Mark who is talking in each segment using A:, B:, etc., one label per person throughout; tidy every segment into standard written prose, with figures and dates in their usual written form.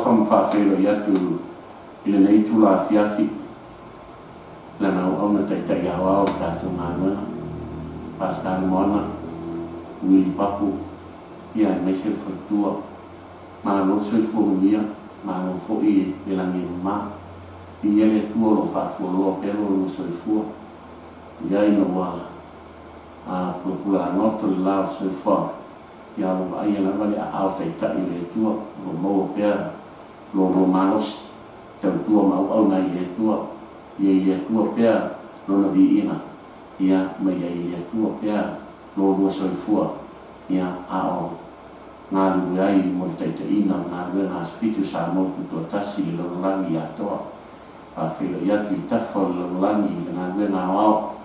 A: Faatalofa ma faafeiloai atu i lenei itula afiafi i lana auauna Taitai Aoao o le tatou galuega, Pastor Moana Willie Papu, ia aemaise le faletua. Malo le soifua manuia, malo foi le lagi e mama. Viia le Atua o lo o faafualoa pea lo oulua soifua. Ui ina ua pulapula goto le la o le soifuaga, ia o lo o vaaia lava le aao taitai o le Atua, o lo o maua pea lo oulua malosi, tautua ma auauna ai i le Atua. Ia i le Atua pea Lona viiga, ia ma ia i le Atua pea lo oulua soifua, ia a o galulue ai mo le taitaiina o le galuega Aso Fitu Samoa Tutoatasi i le lalolagi atoa. Faafeiloai atu i tafa o le lalolagi i le galuega aoao,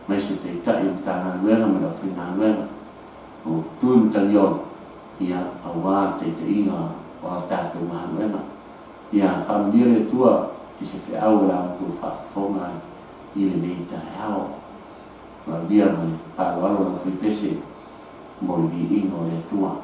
A: aemaise Taitai o Matagaluega ma le aufaigaluega o Tui Matagiola, ia, aua le taitaiga o a tatou galuega. Ia faamanuia le Atua i se feau o le a outou faafofoga i lenei taeao. Manuia ma le faaaloalo lau faipese mo le viiga o le Atua.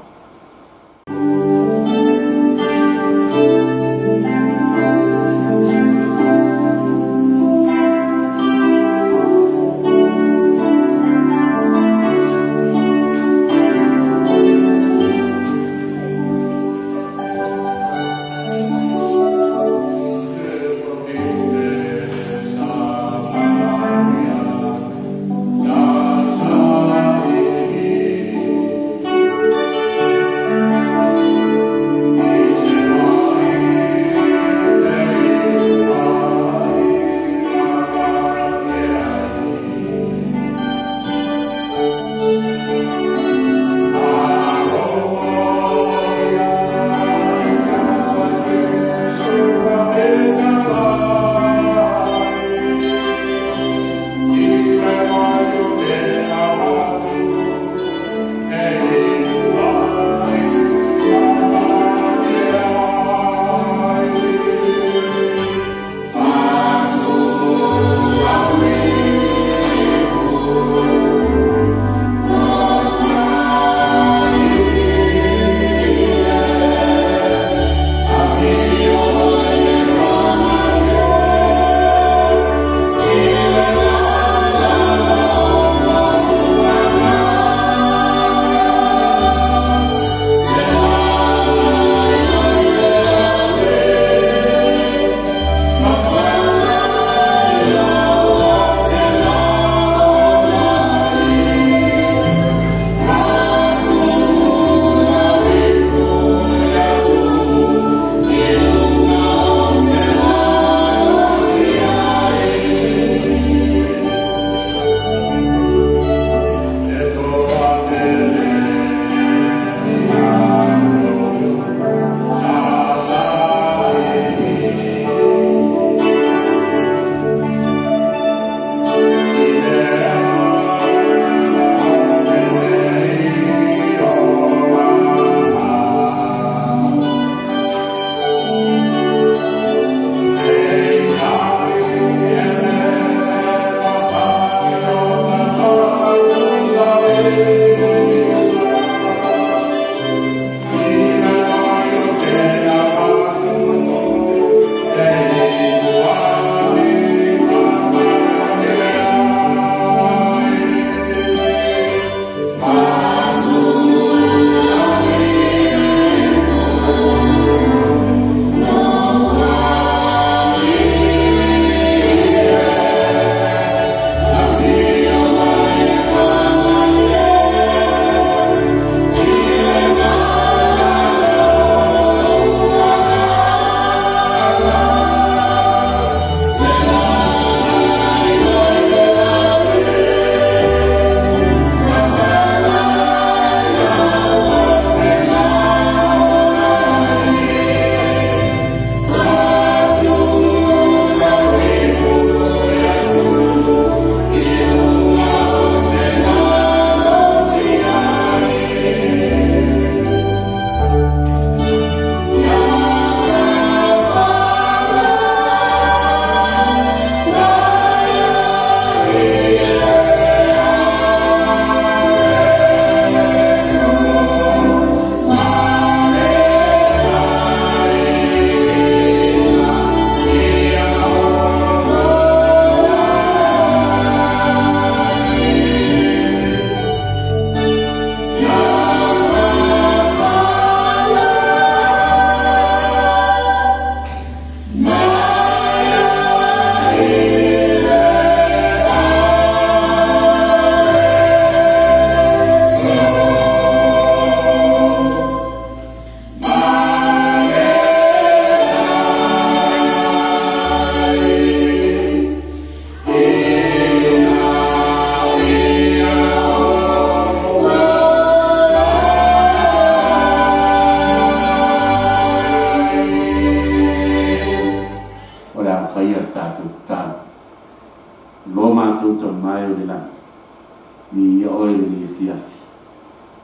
A: Viia Oe i lenei afiafi.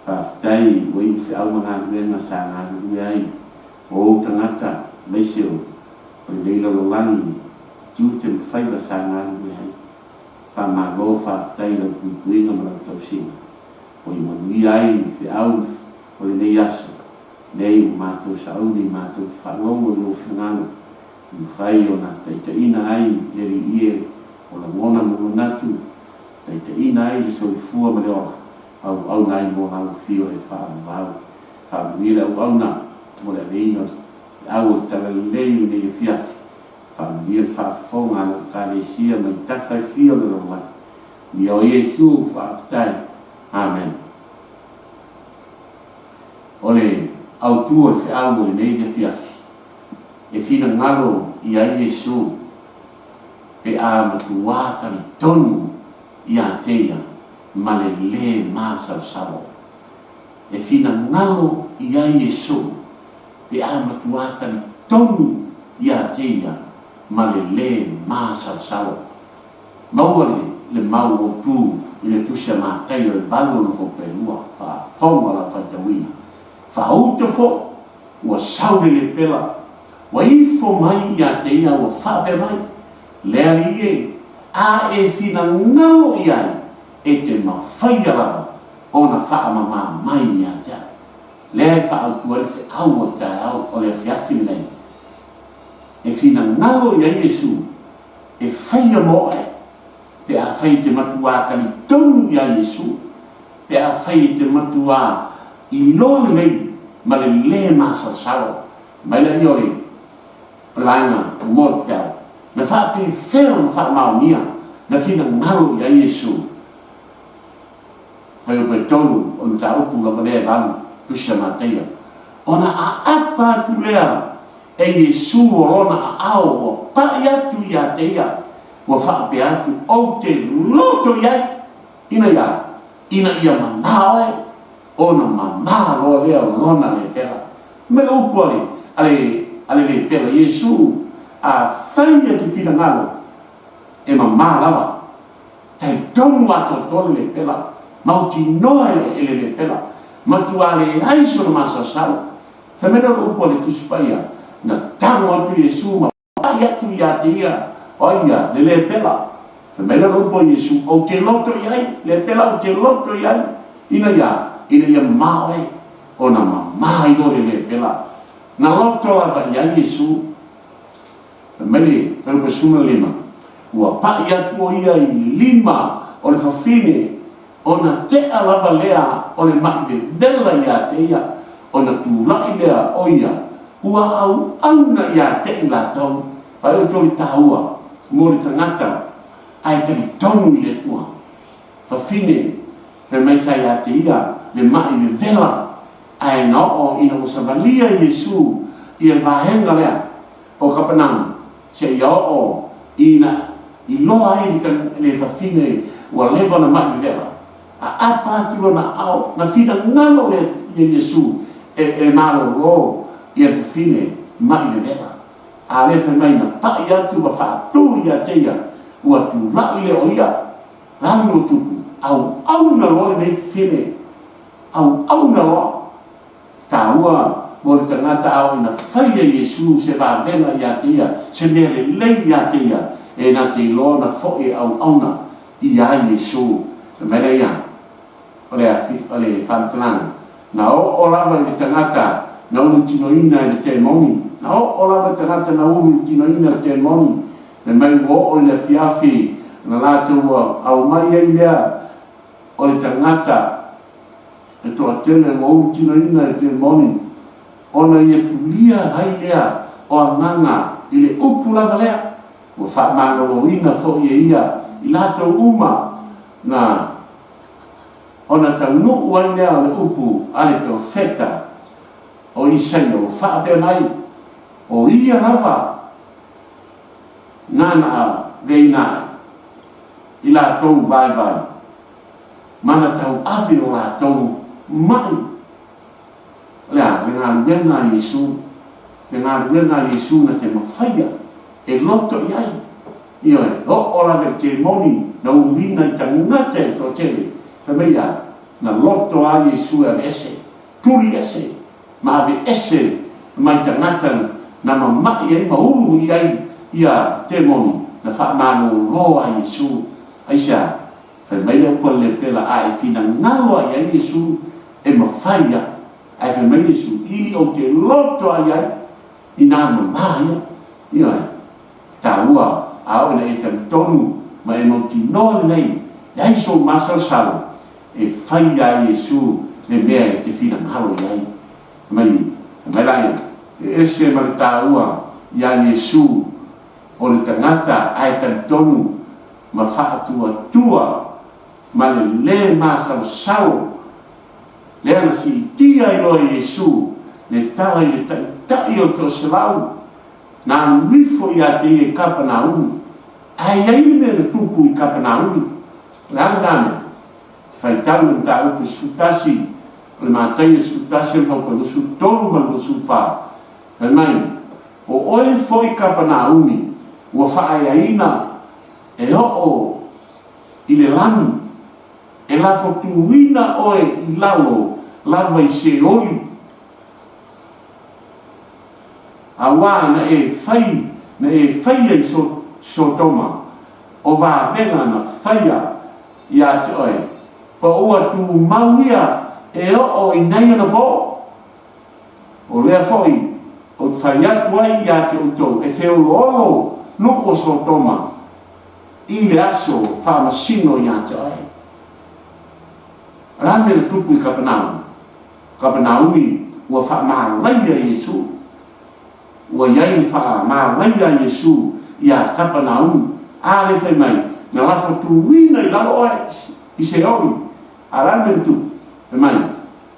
A: Faafetai ua iu feau ma galuega sa galulue ai o ou tagata aemaise o lenei lalolagi tiute ma faiva sa galulue ai. Faamalo faafetai i lau puipuiga ma lau tausiga ua i manuia ai feau o lenei aso nei ua matou sauni matou te faalogo i lou finagalo i mafai ona taitaiina ai le Alii e o lagona ma manatu taitaiina ai le soifua ma le ola auauna ai mo lau afio e faavavau. Faamanuia le auauna mo le aveina o le feau o le Talalelei i lenei afiafi. Faamanuia le faafofoga a lau Ekalesia mai tafa e fia o le lalolagi. Ia o Iesu, faafetai. Amen. O le autu o le feau o lenei afiafi, e finagalo i ai Iesu pe a matuā talitonu ia te ia ma le lē masalosalo. E finagalo i ai Iesu pe a matuā talitonu ia te ia ma le lē masalosalo. Maua le le mau autu i le Tusi a Mataio e 8:62, faafofoga lau faitauina. Faauta foi, ua sau le lepela, ua ifo mai ia te ia ua faapea mai, Le Alii e, a e finagalo i ai, e te mafaia lava ona faamamā mai ia te au. Lea e faautu ai le feau o le taeao o le afiafi lenei. E finagalo i ai Iesu e faia mo oe, pe afai e te matuā talitonu iā Iesu, pe afai e te matuā iloa lelei ma le lē masalosalo mai laia o le o le vaega mo le feau, na faapefea ona faamaonia na finagalo i ai Iesu? Fuaiupu e tolu o le mataupu lava lea e valu, Tusi a Mataia, ona aapa atu lea e Iesu o lona aao ua paʻi atu ia te ia, ua faapea atu, Ou te loto i ai, ina ia, ina ia mamā oe, ona mamā loa lea o lona lepela. Me le upu a le, a le, a le lepela, Iesu, afai ia te finagalo, e mamā lava. Talitonu atoatoa le lepela, mautinoa e le, e le lepela, matua leai sona masalosalo. Fai mai lea o le upu a le Tusi Paia, na tago atu Iesu ma pai atu ia te ia, o ai ia? Le lepela. Fai mai lea o le upu a Iesu, Ou te loto i ai, lepela ou te loto i ai, ina ia, ina ia mamā oe. Ona mamā ai loa le lepela. Na loto lava i ai Iesu. Fai mai le Fuaiupu 15, Ua pai atu o ia i le lima o le fafine Ona tea lava lea o le maʻi vevela iā te ia, ona tulaʻi lea o ia, ua auauna iā te i latou, Pai outou i tāua mo le tagata ae talitonu i le Atua. Fafine, fai mai sa iā te ia le maʻi vevela, ae na oo ina ua savalia Iesu ia le vaega lea o Kapenauma, seia oo ina iloa ai le fafine ua leva ona maʻi vevela, aapa atu lona aao, na finagalo le ia Iesu e malōlō ia le fafine maʻi vevela. A lea fai mai na paʻi atu ma faatū ia te ia, ua tulaʻi lea o ia, lanu o tupu, auauna loa lenei fafine, auauna loa. Taua mo le tagata ao ina faia Iesu se vavega ia te ia, se mea lelei ia te ia, e na te iloa ona foʻi e auauna ia Iesu. Fai mai lea ia, o le afi, o le faamatalaga, na oo lava i le tagata na ulu tinoina e le temoni, na oo lava i le tagata na ulu tinoina e le temoni, fai mai ua oo i le afiafi, na latou ua aumai ai lea o le tagata e toatele ua ulutinoina e temoni, ona ia tulia ai lea o agaga i le upu lava lea, ua faamaloloina foi e ia i latou uma na ona taunuu ai lea o le upu a le perofeta o Isaia ua faapea mai, O ia lava nana aveina ae i latou vaivai ma na tauave o latou maʻi. O le a? Le galuega a Iesu, le galuega a Iesu na te mafaia e loto i ai. Ioe, oo lava i le temoni na uluina i tagata e toatele. Fai mai ia, na loto lava Iesu e aveese, tuli ese ma aveese mai tagata na mama'i ai ma ulu i ai ia temoni na faamalōlō a Iesu. Aisea? Fai mai le upu a le lepela, a e finagalo lava i ai Iesu, e mafai lava. Ae fai mai Iesu, I ou te loto lava i ai i nā mamā ia. Ioe, e taua a oo ina e talitonu ma e mautinoa lelei, leai sou masalosalo e fai iā Iesu le mea e te finagalo i ai. Mai, mai laia, e ese ma le taua iā Iesu o le tagata ae talitonu ma faatuatua ma le lē masalosalo lea na siitia ai loa e Iesu le tala i le Taitai o le Toaselau na alu ifo iā te ia i Kapanaumu. Ae i ai le mea na tupu i Kapanaumu. O le a lena mea? Te faitau i le mataupu 11 o le Mataia 11 o le faupa 23 ma le 24, fai mai, O oe foi Kapanaumu, ua faaeaina e oo i le lagi, e lafo tuuina oe i lalo lava i Seoli, auā na e fai, na e faia i Sotoma, o vavega na faia iā te oe, pa ua tumau ia e oo i nei ona pō. O lea foi ou te fai atu ai iā te outou, e feoloolo nuu o Sotoma i le aso faamasino iā te oe. O le a le mea na tupu i Kapenaumi? Kapenaumi ua faamalaia Iesu. Ua i ai le faamalaia a Iesu iā Kapenaumi, a lea fai mai, na lafo tuuina i lalo oe i Seoli. A o le a le mea na tupu? Fai mai,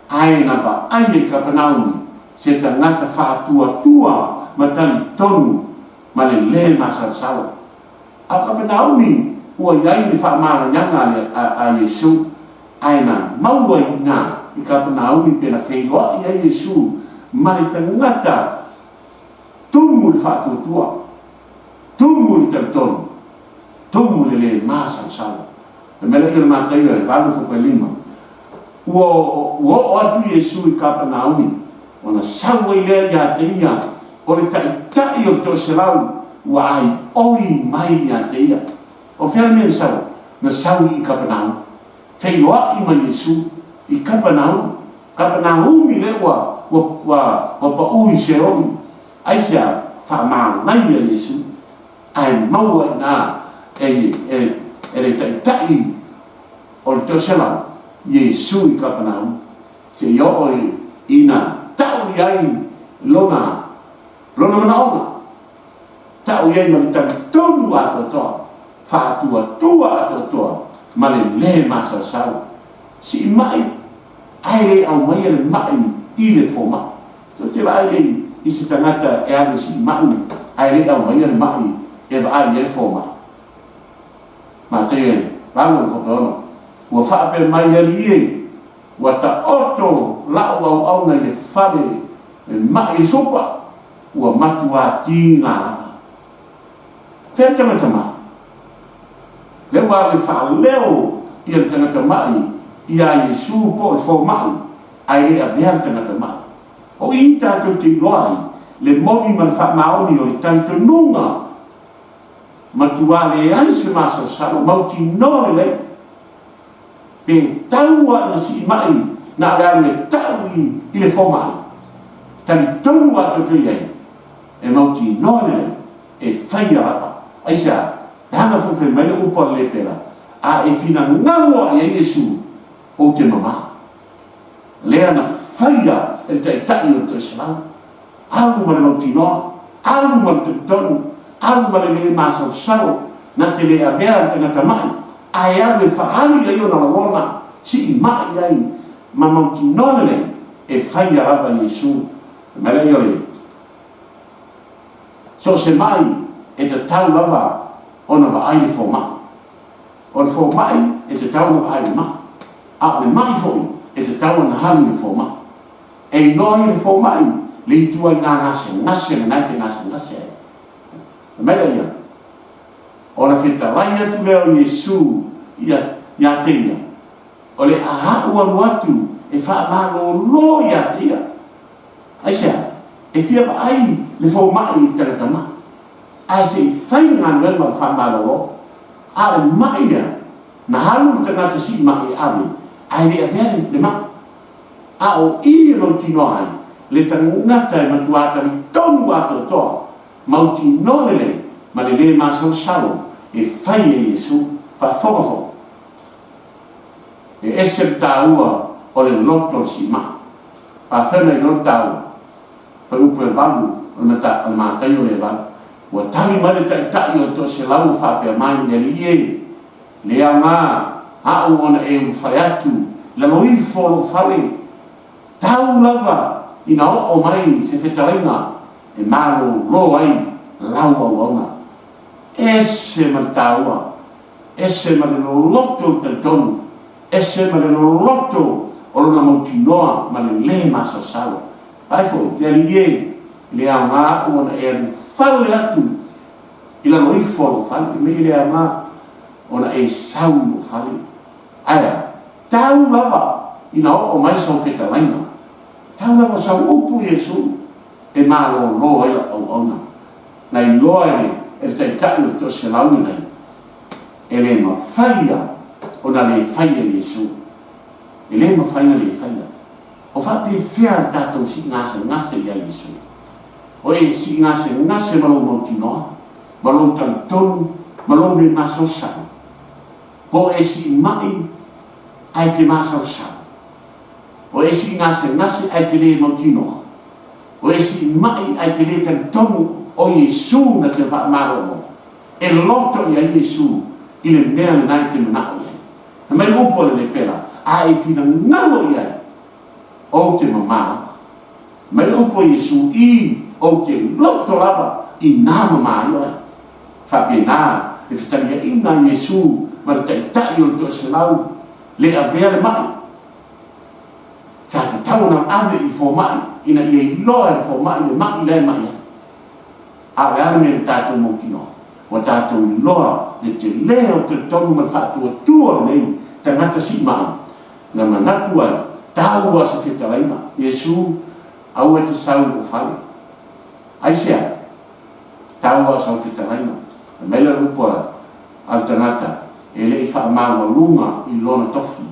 A: Ae na vaai e Kapenaumi se tagata faatuatua ma talitonu ma le lē masalosalo. A o Kapenaumi ua i ai le faamalaiaga a Iesu, ae na maua i ina i Kapenaumi pe na feiloai ai Iesu ma le tagata tumu i le faatuatua, tumu i le talitonu, tumu i le lē masalosalo. Le mea lea i le Mataio e 8:5, ua oo atu Iesu i Kapenaumi, ona sau ai lea iā te ia, o le taitai o le toaselau ua aioi mai iā te ia. O fea le mea na sau ai? Na sau i Kapenaumi. Feiloai ma Iesu i Kapenaumi. Kapenaumi lea ua, ua, ua, ua paʻu i Seoli. Aisea? Faamalaia Iesu. Ae maua i ina e, e, e le taitai o le toaselau, Iesu i Kapenaumi, seia oo ina tau i ai lona, lona manaoga, tau i ai ma le talitonu atoatoa, faatuatua atoatoa ma le lē masaosao. Sii maʻi, ae le aumaia le maʻi i le fomai. Tou te vaai lei i se tagata e alu e sii maʻi, ae le aumaia le maʻi e vaai i ai le fomai. Mataia e 8 le 6, Ua faapea mai le Alii e, Ua taoto la'u auauna i le fale e maʻi e supa, ua matuā tiga lava. Fea le tagata maʻi? Lea ua alu e faaleo ia le tagata maʻi iā Iesu po o le fomai, ae le avea le tagata maʻi. O i tatou te iloa ai le moni ma le faamaoni o le talitonuga Matua leai se masalosalo, mautinoa lelei, pe tau lava ina siimai na o le alu e tau i le fomai, talitonu lava tou te i ai, e mautinoa lelei, e faia lava. Aisea? Leaga foi fai mai le upu a le lepera, A e finagalo lava i ai Iesu, ou te mamā. Lea na faia e le Taitai o le Toeselau. Alu ma le mautinoa, alu ma le talitonu, alu ma le lē masalosalo, na te lē avea le tagata maʻi, ae alu e faaali ai ona lagona, sii maʻi ai ma mautinoa lelei e faia lava Iesu. Fai mai lea, Ioe, so o se maʻi e tatau lava ona vaai le fomai. O le fomai e tatau ona vaai i le maʻi, a o le maʻi foi e tatau ona alu i le fomai. E iloa ai le fomai le ituaiga gasegase lena e te gasegase ai. Fai mai lea ia, Ona fetalai atu lea o Iesu ia, ia te ia, O le a a'u alu atu e faamalolo ia te ia. Aisea? E fia vaai le fomai i le tagata ma'i, ae se i fai le galuega o le faamalolo. A o le ma'i lea, na alu le tagata sii ma'i e ave, ae le avea le ma'i. A o i e mautinoa ai le tagata e matua talitonu atoatoa, mautinoa lelei ma le lē masalosalo e fai e Iesu. Faafofoga foi. E ese le taua o le loto o le siimai. Afai na iloa le taua, fuaiupu e 8 o le o le Mataio lea e 8, ua tali mai le taitai o le toaselau ua faapea mai, Le Alii e, le aoga a'u ona e ulufale atu i lalo ifo o lou fale, tau lava ina oo mai se fetalaiga e malolo ai lau auauna. Ese ma le taua ese ma le loloto o le talitonu, ese ma le loloto o lona mautinoa ma le lē masalosalo. Vaai foi, le Alii e, e le aoga a'u ona e alu fale atu i lalo ifo o lou fale, mei e le aoga ona e sau i lou fale. Ae a? Tau lava ina oo mai sau fetalaiga, tau lava sau upu Iesu e malolo ai lau auauna. Na iloa e le Taitai o le toaselau lenei, e le mafai ia ona le faia Iesu. E le mafai ona le faia. O faapefea le tatou siigasegase ia Iesu? O e siigasegase ma lou mautinoa, ma lou talitonu, ma lou le masalosalo, po o e siimai ae te masalosalo? O e siigasegase ae te le mautinoa? O e siimai ae te le talitonu o Iesu na te faamalolo? E loto i ai Iesu i le mea lena e te manao i ai. Fai mai le upu a le lepera, A e finagalo i ai, ou te mamā lava. Fai mai le upu a Iesu, I, ou te loto lava i nā mamā ai oe. Faapena le fetaliaiga a Iesu ma le taitai o le toaselau, le avea le ma'i. Sa tatau ona ave i fomai ina ia iloa e le fomai le ma'i la e ma'i ai. A o le a le mea na tatou mautinoa? Ua tatou iloa le tele o le talitonu ma le faatuatua o lenei tagata siimai, na manatu ai, tau lava se fetalaiga, Iesu, aua e te sau i lou fale. Aisea? Tau lava sau fetalaiga. Fai mai le upu a le tagata, e le i faamaualuga i lona tofi.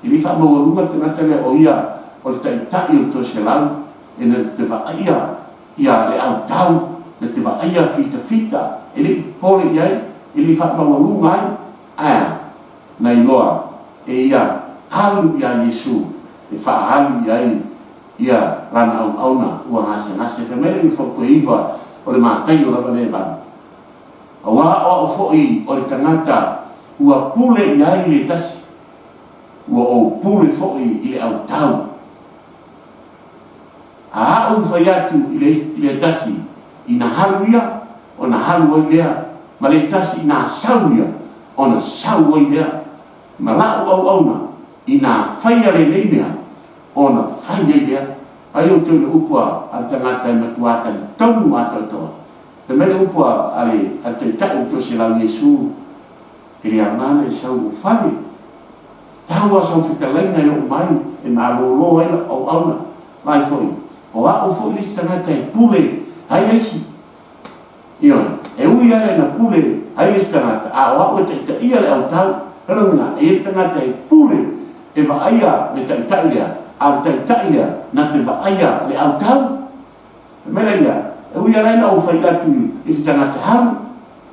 A: E le i faamaualuga le tagata lea, o ia o le taitai o le toeselau, e na te vaaia ia le autau, na te vaaia fitafita, e le i popole i ai, e le i faamaualuga ai, ae a? Na iloa e ia alu iā Iesu e faaalu i ai ia lana auauna ua gasegase. Fai mai le Fuaipue 9 o le Mataio lava lea e 8, Auā o a'u foi o le tagata ua pule i ai le tasi, ua ou pule foi i le autau. A a'u fai atu i le tasi, ina alu ia, ona alu ai lea, ma le tasi ina sau ia, ona sau ai lea, ma la'u auauna, ina faia lenei mea, ona fai ai lea. Ai outou i le upu a le tagata e matuā talitonu atoatoa. Fai mai le upu a le Taitai o le Toaselau Iesu, E le aoga ona e sau i lou fale. Tau lava sau fetalaiga e oo mai e malolo ai lau auauna. Vaai foi, o a'u foi le isi tagata e pule ai le isi. Ioe, e ui lava ina pule ai le isi tagata, a o a'u e taitaia le autau. O lona uiga, e i ai le tagata e pule e vaaia le taitai lea, a o le taitai lea na te vaaia le autau. Fai mai la ia, E ui lava ina ou fai atu i le tagata, Alu,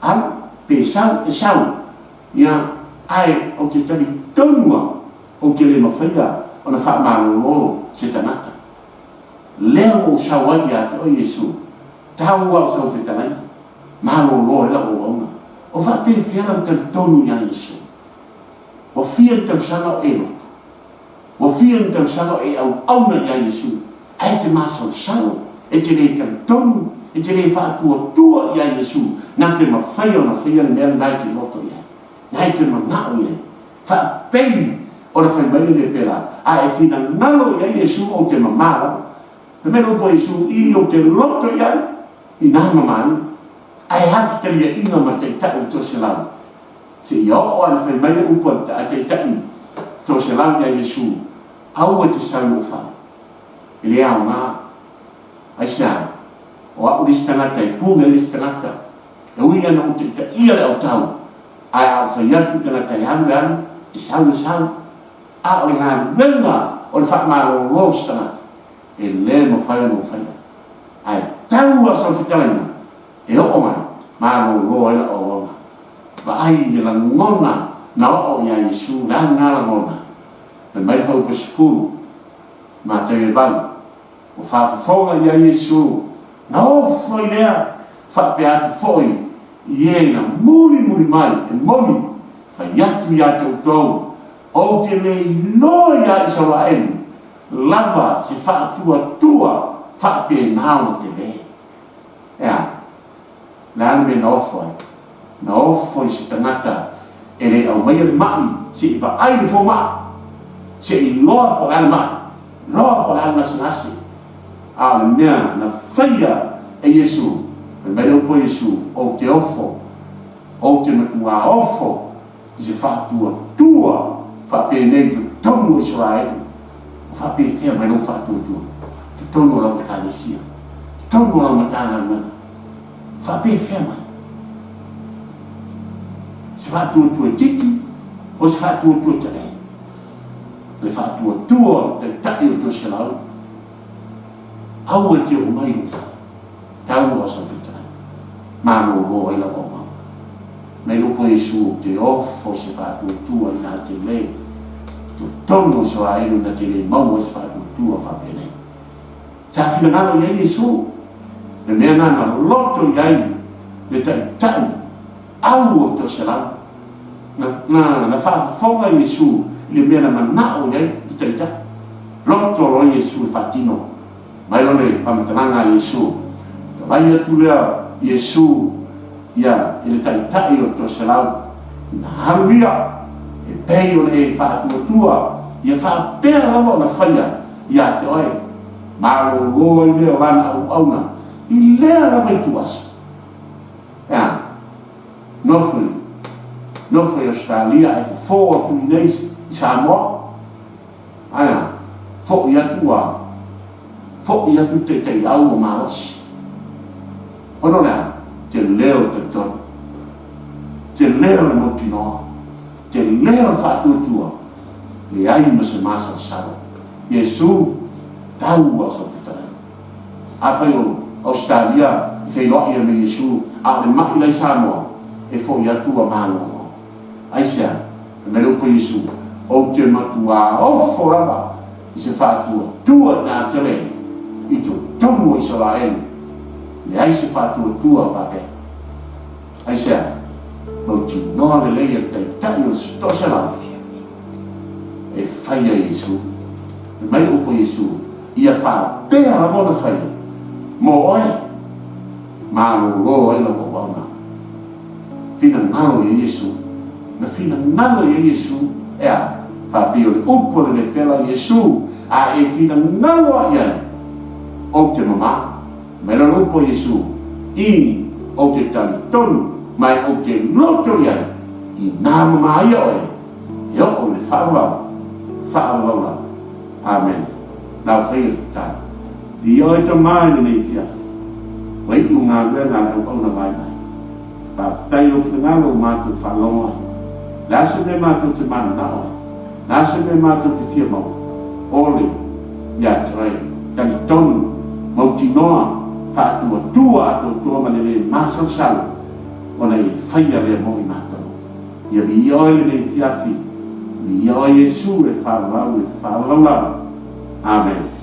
A: alu, pe sau, e sau, ia, ae ou te talitonu lava, ou te le mafaia ona faamalolo se tagata. Lea ua ou sau ai ia te oe, Iesu, tau lava o sau fetalaiga, malolo ai lau auauna. O faapefea lau talitonu iā Iesu? Ua fia ni tausaga o e loto? Ua fia ni tausaga o e auauna iā Iesu, ae e te masalosalo, e te le talitonu, e te le faatuatua iā Iesu, na te mafaia ona faia le mea lena e te loto i ai, na e te manao i ai. Faapei ona fai mai le lepera, a e finagalo i ai Iesu ou te mamā lava. Fai mai le upu a Iesu, I, ou te loto i ai, inā mamā ia. Ae a fetaliaiga ma le taitai o le toaselau? Seia oo lava ina fai mai le upu a le taitai toaselau. toaselau ia Iesu, Aua e te sau i lou fale. E le aoga. Aisea? O au le isi tagata e pule ai le isi tagata. E ui lava ina ou taitaia le autau, ae a ou fai atu i le tagata e alu e alu, e sau e sau. A o le galuega o le faamalolo o se tagata, e le mafai ona ou faia. Ae tau lava sau fetalaiga e oo mai, malolo ai lau auauna. Vaai i le lagona na oo ia Iesu, le a lena lagona? Fai mai le faaupu e 10, Mataio e 8, Ua faafofoga ia Iesu, na ofo ai lea, faapea atu foi i e na mulimuli mai, e moni, fai atu ia te outou, ou te le iloa ia Isaraelu lava se faatuatua faapena ona tele. E a? O le a le mea na ofo ai? Na ofo i se tagata e le aumaia le ma'i se i vaai le fomai, se i iloa po o le a le ma'i, iloa po o le a le gasegase. A o le mea na faia e Iesu, fai mai le upu a Iesu, Ou te ofo, ou te matuā ofo i se faatuatua faapenei i totonu o Isaraelu. Ua faapefea mai lou faatuatua i totonu o lau Ekalesia, i totonu o lau Matagaluega? Ua faapefea mai? Se faatuatua itiiti po o se faatuatua tele? O le faatuatua o le Taitai o Toeselau, aua e te oo mai i lou fale. Tau a sau fetalai, malolo ai lau auauna. Mai lou Iesu ou te ofo i se faatuatua ina te le i totonu o Isaraelu ina te le maua ai se faatuatua faapenei. Sa finagalo i ai Iesu, le mea na na loto i ai le taitai au o le toaselau. Na, na, na faafofoga Iesu i le mea na manao i ai le taitai. Loto loa Iesu e faatino. Mai loa le faamatalaga a Iesu, talai atu lea Iesu ia i le taitai o le toaselau, ina alu ia, e pei ona e faatuatua ia faapea lava ona faia ia te oe. Malolo ai lea o lana auauna i lea lava ituaso. E a? Nofo i, nofo i Ausetalia ae fofo atu i inei i Samoa. Ae a? Fo'i atu a, fo'i atu le taitaiau ua malosi. Ona o le a? Tele o le talitonu. Tele o le mautinoa. Tele o le faatuatua. Leai ma se masalosalo. Iesu, tau a sau fetalaiga. Afai o Ausetalia e feiloai ai ma Iesu, a o le ma'i la i Samoa, e fo'i atu ua malolo. Aisea? Fai mai le upu a Iesu, Ou te matuā ofo lava i se faatuatua ina tele i totonu o Isaraelu, leai se faatuatua faapea. Aisea? Mautinoa lelei e le Taitai o le toaselau e faia Iesu. Fai mai le upu a Iesu, Ia faapea lava ona faia mo oe, malolo ai lau auauna. Finagalo i ai Iesu. Na finagalo i ai Iesu, e a? Faapei o le upu a le lepela Iesu, a e finagalo a i ai, ou te mama. Mai lalo upu a Iesu, i, ou te talitonu, mai ou te loto i ai, inā mama ia oe, e oo i le faavavau, faavavau lava. Amene. Lau faia le tatalo. Viia oe Tama i lenei afiafi. Ua iu galuega a le auauna vaivai. Faafetai i lou finagalo ua matou faalogo ai. O le a se mea matou te mananao ai? O le a se mea matou te fia maua? Ole ia te oe. Talitonu, mautinoa, faatuatua atoatoa ma le le masalosalo ona e faia lea mo i matou. Ia viia oe i lenei afiafi. Viia oe Iesu e faavavau e faavavau lava. Amene.